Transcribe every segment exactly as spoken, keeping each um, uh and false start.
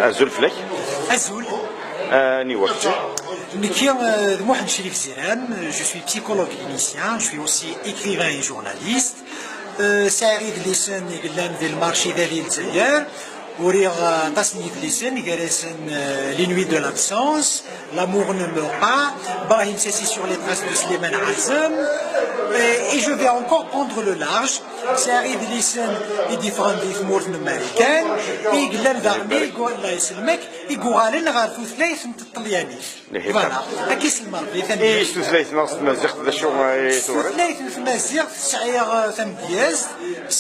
Azul fell-ak. Azul. Aniwa kečč? Nekki, euh, d Muḥend Crif Ziram, je suis psychologue clinicien, je suis aussi écrivain et journaliste. Euh, sɛiɣ idlisen i yellan di lmarci da di Lezzayer. Uriɣ, euh, aṭas n yidlisen, gar-asen, euh, Les Nuits de l'absence, L'amour ne meurt pas, Brahim Sassi sur les traces de Slimane Azem, et, et je vais encore prendre le large. Sɛiɣ idlisen i d-yeffɣen di tmurt n Marikan, i yellan daɣen i, Allah yesselmek, i yuɣalen ɣer tutlayt n tṭelyanit. Voilà, akka i selmeɣ di. I s tutlayt-nneɣ s tmaziɣt, d acu i turiḍ? Tutlayt n tmaziɣt sɛiɣ, eh, tamedyazt,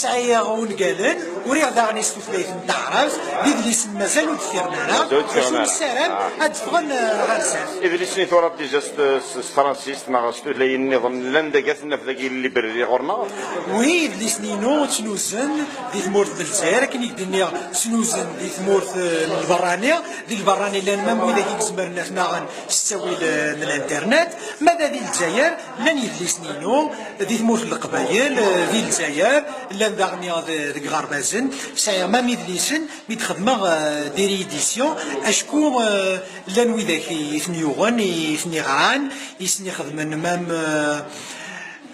sɛiɣ ungalen, uriɣ daɣen i s tutlayt n taɛrabt, d idlisen mazal ur d-ffiɣen ara. Mazal ur d-ffiɣen ara. Nessaram ad d-ffɣen, eh, ɣer zdat. Idlisen i turiḍ déjà s, s, s tefransist neɣ s tutlayin nniḍen llan dagi, ad ten-naf dagi librairie ɣur-neɣ? Wi, idlisen-inu ttnuzen di tmurt n Lezzayer, akken i k-d-nniɣ, ttnuzen di tmurt, eh, n lberrani, di lberrani llan même widak i izemren ad t-naɣen s ttawil, eh, n l'internet. Ma da di Lezzayer, llan yidlisen-inu, di tmurt n Leqbayel, eh, di Lezzayer, llan daɣen, eh, deg Ɣerbazen. Sɛiɣ même idlisen mi d-xedmeɣ, eh, des rééditions, acku, eh, llan widak i ten-yuɣen, i ten-iɣran, i sen-ixedmen même, eh,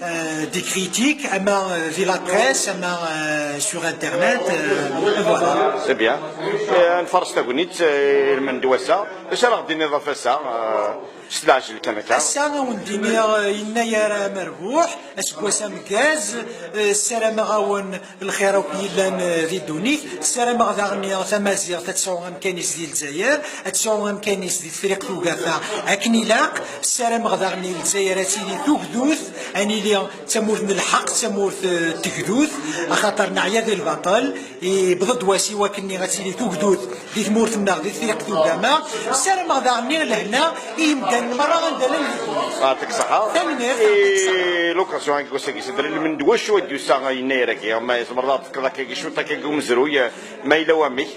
euh, des critiques, ama, euh, di la presse, ama, euh, sur internet, euh, voilà. C'est bien. Eh, nfaṛes tagnit, eh, i lmend n wass-a. D acu ara ɣ-d-tiniḍ ɣef wass-a, eh, s leɛjel kan akka? Ass-a, a wen-d-iniɣ, eh, yennayer amerbuḥ, aseggas ameggaz, eh, ssarameɣ-awen lxir akk yellan, eh, di ddunit. Ssarameɣ daɣen tamaziɣt ad tesɛu amkan-is di Lezzayer, ad tesɛu amkan-is di Tefriqt Ugafa akken ilaq. Ssarameɣ daɣen i Lezzayer ad tili tugdut, ad nili d tamurt n lḥeqq, d tamurt, eh, n tegdut, axaṭer neɛya di lbaṭel. Yewweḍ-d wass i wakken ad tili tugdut di tmurt-nneɣ, di Tefriqt Ugama. Ssarameɣ daɣen lehna i yimdanen merra anda llan di ddunit. Yeɛṭik ṣṣeḥḥa. Tanemmirt, yeɛṭik ṣṣeḥḥa. Et l'occasion, deg wass-agi, s idrimen d wacu i d-yusa yennayer-agi? Ma tzemreḍ ad d-tefkeḍ akkagi cwiṭ akkagi umezruy, ma yella wamek?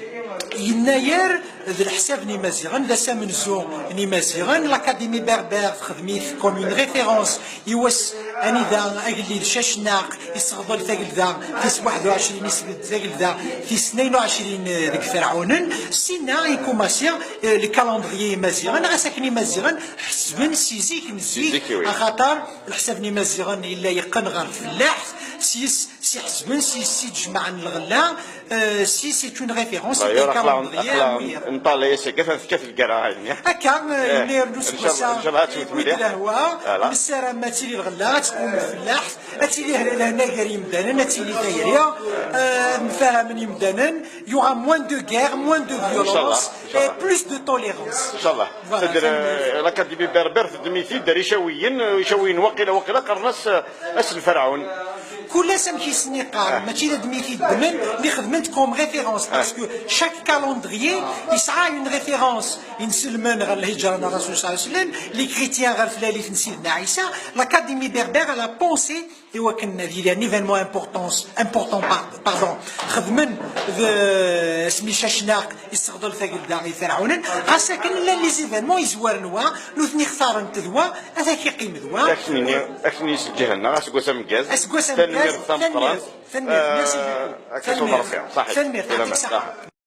Yennayer d leḥsab n Imaziɣen, d ass amenzu n Imaziɣen. L'Académie Berbère texdem-it comme une référence i wass anida agellid Cacnaq yesseɣḍel tagelda tis waḥed u ɛecrin, yesbedd tagelda tis tnayen u ɛecrin deg Ferɛunen. Sinna ikumasi, eh, le calendrier Imaziɣen, ɣas akken Imaziɣen ḥesben si zik n zik, axaṭer leḥsab n Imaziɣen yella yeqqen ɣer tfellaḥt, s yis-s i ḥesben, s yis-s i d-jemɛen lɣella. Euh, si c'est une référence, c'est un calendrier. Nṭalay ass-agi atan tekkat lgara-nni. Akka, euh, yennayer n useggas-a yewwi-d lehwa, nessaram ad tili lɣella, ad teqqim lfellaḥt, ad tili lehna gar yimdanen, ad tili tayri, euh, mfahamen yimdanen, il y aura moins de guerre, moins de violence et plus de tolérance. Inchallah. Voilà, c'est-à-dire, euh, l'Académie Berbère teddem-it-id ar Icawiyen, Icawiyen waqila, waqila qqaren-as, euh, ass n Ferɛun. Kul ass amek i sen-iqqar, mačči d admi i t-id-ddmen, mi xedmen-t comme référence, parce que chaque calendrier yesɛa une référence. Inselmen ɣer lhijra n Rasul صلى الله عليه وسلم, les chrétiens ɣer tlalit n Sidna Ɛisa. L'Académie Berbère, elle a pensé i wakken ad yili un événement important, important, par-, pardon, xedmen d asmi Cacnaq yesseɣḍel tagelda i Ferɛunen, ɣas akken llan les événements yezwaren wa, nutni xtaren-t d wa, ad ak-iqqim d wa. Akken-nni, akken-nni s lǧiha-nneɣ, aseggas ameggaz. Aseggas ameggaz, tanemmirt, tanemmirt, merci beaucoup. Tanemmirt, tanemmirt, yeɛṭik ṣṣeḥḥa.